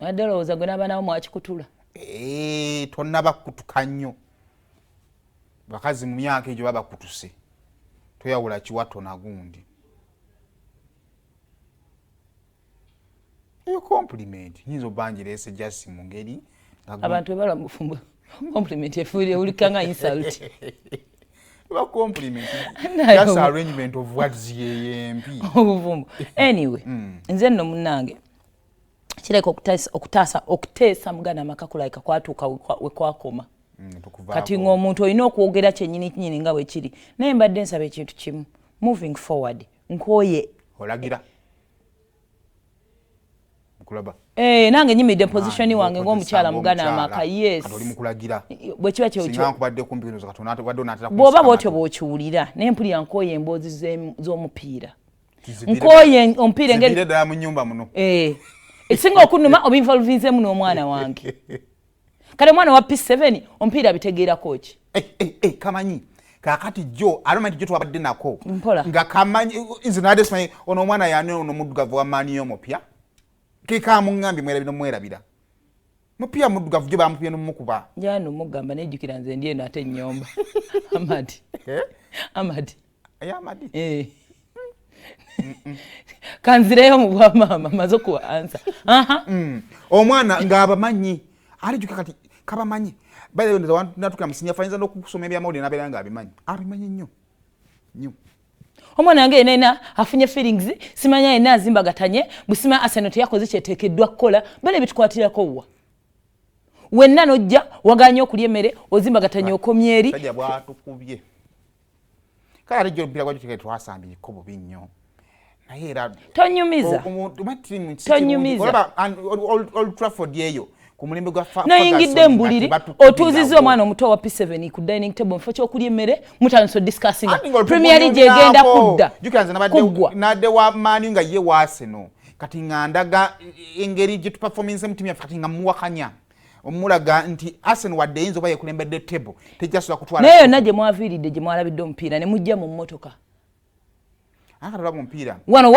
Adde olowooza gwe n'abaana bo mwakikutula. Eh, tonnaba kukutuka nnyo. Bakazi mu myaka egyo baba bakutuse, toyawula kiwato nagundi. Eyo compliment nyinza obba ngireese just mu ngeri abantu ebala mufumbo compliment efuire ewulika nga insult. Eba compliment, just arrangement of words yeyembi. Obufumbo anyway. Nze nno munnange kireka okutaasa okuteesa muganda amaka kulabika kwatuuka wekwakoma. Kati ng'omuntu olina okwogera kyennyini nyini nga bwe kiri, naye mbadde nsaba ekintu kimu moving forward, nkooye. Olagira kulaba. Eh, nange nyimidde position wange ng'omukyala mugana amaka, yes. Kati oli mukulagira. Bwe kiba kyo Singa nkubadde kumpi kuno, katonda wadde onatera. Bw'oba bw'otyo bw'okiwulira, naye mpulira nkooye emboozi z'omupiira, nkooye omupiira engeri Zivire ddala mu nnyumba muno. Eh, ekisinga okunnuma obinvolvinzeemu n'omwana wange. Kale omwana wa P7 omupiira abitegeerako ki? Eh, eh, eh, kamanyi kakati jo aloma nti jo twabadde nako Mpola. Nga kamanyi. Nze nadde simanyi ono omwana yani ono muddugavu wa maani omupya kekamuŋŋambye mwerabira omwerabira mupya muddugavu jo bamupye nomukuba. Njano mugamba nejjukira nze ndi eno ate ennyomba Amadi. Eh? Amadi. Amadi. Eh. Kanzireyo mu bwamaama maze okuwa ansa. Omwana ng'abamanyi alijjuka kati kabamanyi. By the way, natuka musinya fayinza n'okusoma ebyamawulire n'abeera nga abimanyi, abimanyi nnyo nnyo. Omwana wange yenna afunye feelings, simanya yenna azimbagatanye busima Arsenal teyakoze kyeteekeddwa kukola, bale bitukwatirako wa wenna nojja waganye okulya emmere ozimbagatanye okomye eri. Sajja bwatukubye kale ate jjo omupiira gwajjo tegere twasambye ko bubi nnyo, naye era Tonyumiza. Tonyumiza. Olaba Old Trafford eyo ku mulembe gwa Noyingidde Ferguson nga mbuliri tebatukubirawo. Otuuzizza omwana omuto wa P7 ku dining table mu kifo ky'okulya emmere, mutandise odiscussinga Anti nga Premier League egenda otukunyumyako. kudda Jjukira nze kuggwa. Nabadde wa Man U nga ye wa Arsenal. Kati nga ndaga engeri gye tuperforminze mu ttiimu yaffe, kati nga muwakanya omulaga nti Arsenal wadde eyinza oba yekulembedde table, tejjasobola kutwala. Naye yonna gye mwaviiridde, gye mwalabidde omupiira ne mujja mu mmotoka. Akatolaba omupiira. Wano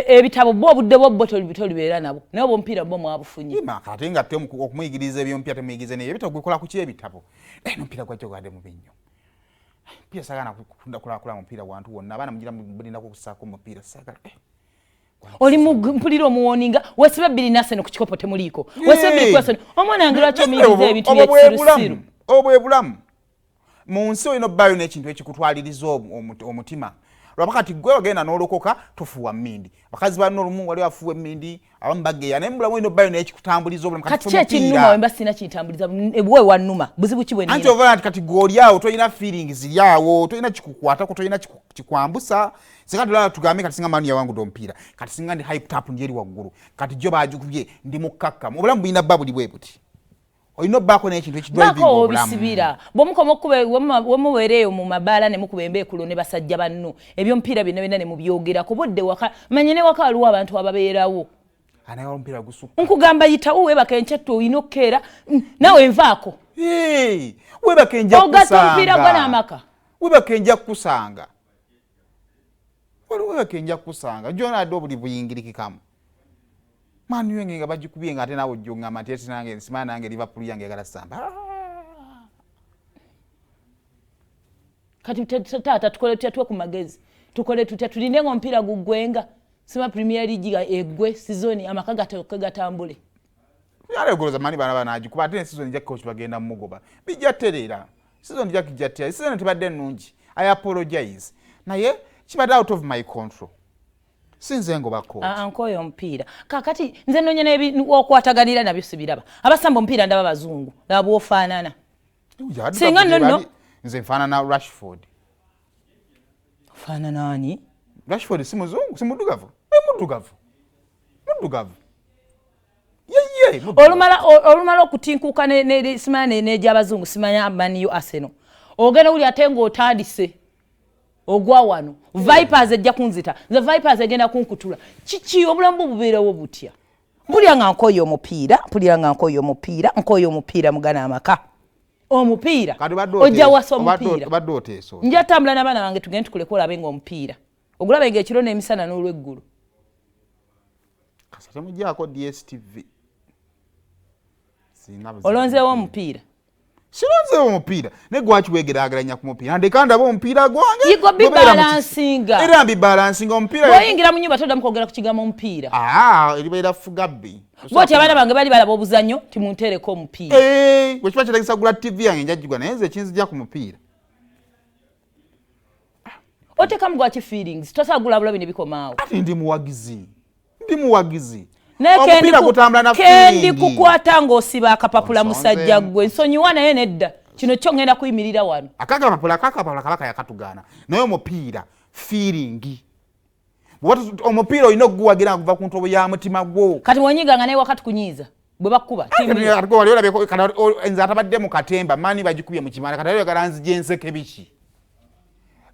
ebitabo bwo obudde bwo bwo tolibeera nabo, naye obwo omupiira bwo mwabufunye. Ima, ate nga te okumuyigiriza ebyomupiira temuyigiriza naye ebitabo gwikola ku ki ebitabo. Eh, n'omupiira gwajja gwadde mubi nnyo. Omupiira saagala kulakula mupiira wantu wonna, abaana mugira mulindako okussaako omupiira, saagala. Eh. Oli mpulira omuwoninga wesiba bbiri n'Arsenal ku kikopo temuliiko, wesiba bbiri ku Arsenal. Omwana wange lwaki omuyigiriza ebintu Obwo bwe byekisirusiru? bulamu, obwo bwe bulamu mu nsi. Olina obbaayo n'ekintu ekikutwaliriza omutima lwaba kati gwe ogenda n'olokoka tofuuwa mmindi. Bakazi banno olumu wali afuuwa emmindi, abamu bageya, naye mu bulamu olina obbaayo n'ekikutambuliza obulamu. Kati ffe ki ekinnuma? mupiira. Wemba sirina kintambuliza, bwe wannuma buzibu ki bwe Anti nnina? Ova nti kati gwe oli awo tolina feelings ziri awo, tolina kikukwatako, tolina kikwambusa. Singa tulala tugambe kati singa Man U yawangudde omupiira, kati singa ndi hyped up, ndi eri waggulu. Kati jo bagikubye, ndi mukkakkamu. Obulamu bulina bba buli bwe buti, olina obbaako n'ekintu ekidrivinga Baako obulamu. obisibira bwemukoma okuba wemubeera eyo mu mabaala ne mukuba embeekulo ne basajja banno, ebyomupiira byonna byonna ne mubyogerako budde waka. Manye ne waka waliwo abantu ababeerawo. Anaye omupiira gusukka. Nkugamba yitawo weebaka enkyattu, olina okukeera. Nawe nvaako. Hey, webaka enja Ogatta omupiira gwo kukusanga. N'amaka. Webaka enja kukusanga, waliwo webaka enja kukusanga gyonadde obuli buyingirikikamu. Man U yange nga bagikubye, nga ate naawe ojja oŋŋamba nti eti nange nsimala nange Liverpool yange egala samba. Kati taata tukole tutya? Tuwe ku magezi, tukole tutya? Tulinde nga omupiira guggwenga, sima Premier League eggwe season, amaka gatoke gatambule? Yalegoloza mani bana banagikuba ate ne season ejja coach bagenda mumugoba, bijja tereera. Season ejja kijja tereera. Season tebadde nnungi, I apologize, naye kibadde out of my control, sinze ngoba coach. Ah, nkooye omupiira. Kakati nze nonya n'okwataganira nabyo sibiraba. Abasamba omupiira ndaba bazungu, laba bwofaanana. Singa nno nno Nze nfaanana Rashford. Ofaanana ani? Rashford si muzungu, si muddugavu? Eh, muddugavu, muddugavu yeye muddugavu. Olumala okutinkuka simanya n'egyabazungu, simanya Man U, Arsenal, ogenda wuli ate ng'otandise ogwa wano Vipers ejja kunzita nze, Vipers egenda kunkutula. Kiki? Obulamu bwo bubeerawo butya? Mpulira nga nkoye omupiira, mpulira nga nkoye omupiira, nkoye omupiira mugana amaka omupiira. Kati obadde Ojja wasa omupiira. Obadde oteesa otya? Nja tambula n'abaana bange, tugende tukuleke olabe nga omupiira ogulabe nga ekiro n'emisana n'olweggulo. Kasa temugyako DStv. Sirina buzibu. Olonzeewo omupiira? Sironzeewo omupiira, naye gwaki wegeraageranya ku mupiira? Ndeka ndaba omupiira gwange. Yigo Gubeera mu bibalansinga. Era mbibalansinga omupiira. Bw'oyingira mu nyumba toddamu kwogera ku kigambo omupiira. Aa, eribeera fugabbi. Bwoti abaana bange bali balaba obuzannyo, timunteereko omupiira. Eh, bwe kiba kyetagisa gula TV yange, njagigwa, naye nze ekinzija ku mupiira. Oteekamu gwaki feelings? Tosagula bulabi ne bikomaawo. Ati ndi muwagizi, ndi muwagizi. Naye Omupiira gutambula na kendi feeling. kukwata ng'osiba akapapula. Onsonzeemu. Musajja ggwe, nsonyiwa, naye nedda, kino kyo ngenda kuyimirira wano. Akakapapula kabaka yakatugaana, naye omupiira feeling. Bw'oba omupiira olina okuguwagira nga guva ku ntobo ya mutima gwo. Kati bw'onyiganga naye wakati kunyiiza bwe bakkuba ttiimu yo. Kati wali olabyeko kati nze atabadde mu katemba, maani bagikubye mu kimanda, kati oyagala nzije nseke biki?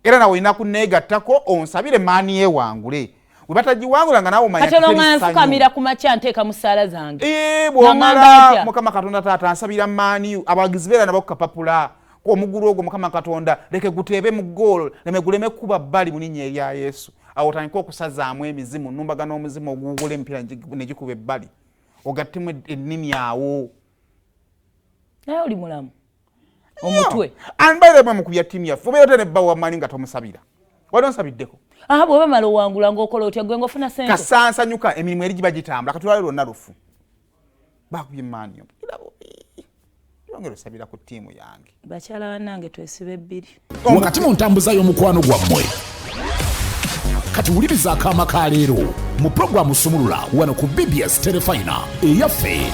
Era nawe olina kuneegattako onsabire maani yewangule. Bwe batagiwangula nga naawe omanya Kati olwo teri nga ssanyu. nfukamira ku makya, nteeka mu ssaala zange. Eh, Nga bw'omala ŋŋamba atya? Mukama Katonda taata, nsabira maani, abawagizi beera nabo ku kapapula omugulu ogwo, Mukama Katonda leke guteebe mu ggoolo, leme guleme kuba bbali mu linnya erya Yesu. Awo otandike okusazaamu emizimu numbaga n'omuzimu oguwugula emipiira ne gikuba ebbali, ogattemu ennimi awo. Naye oli mulamu omutwe? And by the way, mukubya ttiimu yaffe, obeera otya ne bba wa maani nga tomusabira? Wali onsabiddeko? Aha, bw'oba mala owangula ng'okola otya gwe ng'ofuna sente? Kasansanyuka, emirimu eri giba gitambula. Katulale lwonna lufu bakubye maani, omupiira bubi, yongera osabira ku ttiimu yange. Bakyala bannange, twesiba ebbiri. Wakati mu ntambuza y'omukwano gwammwe, kati wuliriza akaama ka leero mu pulogulaamu Sumulula wano ku BBS Terefayina eyaffe.